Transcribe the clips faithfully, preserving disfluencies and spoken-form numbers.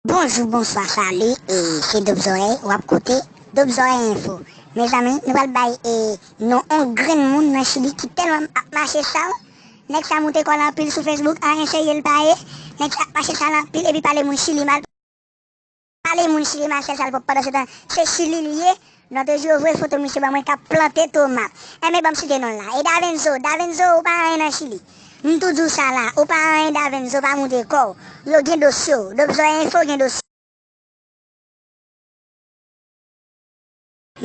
Bonjou, bonswa, sali, e se Dob Zòrèy, w ap koute Dob Zòrèy Enfo. Mezanmi, nou pral bay e non on grenn moun nan Chili ki tèlman ap mache sal. Nèg sa moute kò l anpil sou Facebook, anyen serye l pa ye. Nèg sa ap mache sal anpil epi pale moun Chili mal. Pale moun Chili mal, sèl sa l pwòp pandan se tan, se Chili l ye. Nou te jwe voye foto misye ban mwen k ap plante tomat. Enben, ban m site non l la. E Davenzo, Davenzo, ou pa anyen nan Chili. M tou di w sa la, ou pa anyen Davenzo, pa moute kò w. Yo gen dosye w. Dob Zòrèy Enfo gen dosye.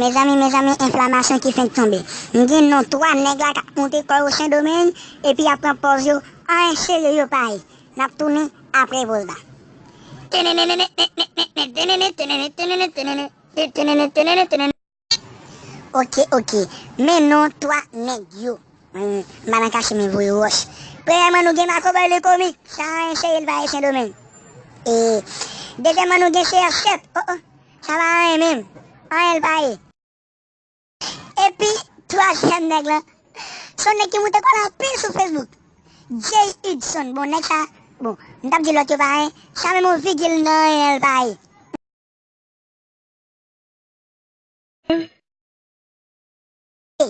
Mezanmi, mezanmi, enflamasyon ki fenk tonbe. M gen non twa nèg la k ap moute kò yo Sendomeng, epi y ap pran pòz yo, anyen serye yo pa ye. N ap tounen apre poz la. Ok, ok. Men non twa nèg yo. Hmm, m pa nan kache men voye wòch. Premyèman, nou gen Marco Boy le Comique. Sa anyen serye l pa ye Sendomeng. E, dezyèmman, nou gen C R sèt. Oh, oh. Sa pa anyen menm. Anyen l pa ye. Epi, twazyèm nèg lan, se yon nèg ki moute kò l anpil sou Facebook. Jay Hudson. Bon, nèg sa, bon, m t ap di lòt yo pa anyen. Sa menm yon vigil nan anyen l pa ye. E,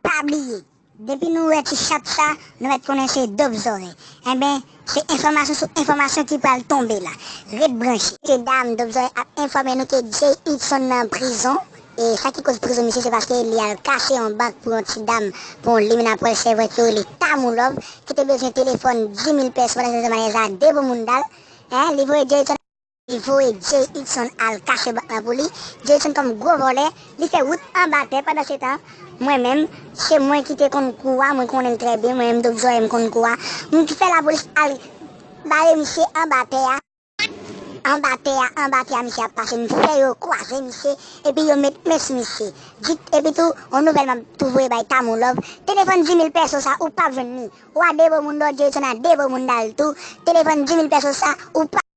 pa bliye, depi nou wè ti chat sa, nou mèt konnen se Dob Zòrèy. Enben, se enfòmasyon sou enfòmasyon ki pral tonbe la. Ret branche. Mesye dam, Dob Zòrèy ap enfòme nou ke Jay Hudson nan prizon. E sa ki koz prizon misye, se paske li al kache yon bank pou yon ti dam, pou yon limena pwèl sèvwèt yo rele Tamou Love, ki te bezwen telefòn dis mil pèso pandan se tan malèz la de bon moun dal. Hein, li voye Jay Hudson Li voye Jay Hudson al kache bank lan pou li. Jay Hudson kòm gwo vòlè, li fè wout anba tè. Pandan se tan, mwen menm, se mwen ki te konn kou a, mwen konnen l trè byen, mwen menm Dob Zòrèy m konn kou a. M fè lapolis al bare misye anba tè a. Anba tè a, anba tè a misye ap pase, m fè yo kwaze misye, epi yo met men sou misye. Di, epi tou, yon nouvèl m ap tou voye bay Tamou Love. Telefòn dis mil pèso sa, ou p ap jwenn li. Ou a de bon moun dòt, Jay Hudson a de bon moun dal tou. Telefòn dis mil pèso sa, ou p ap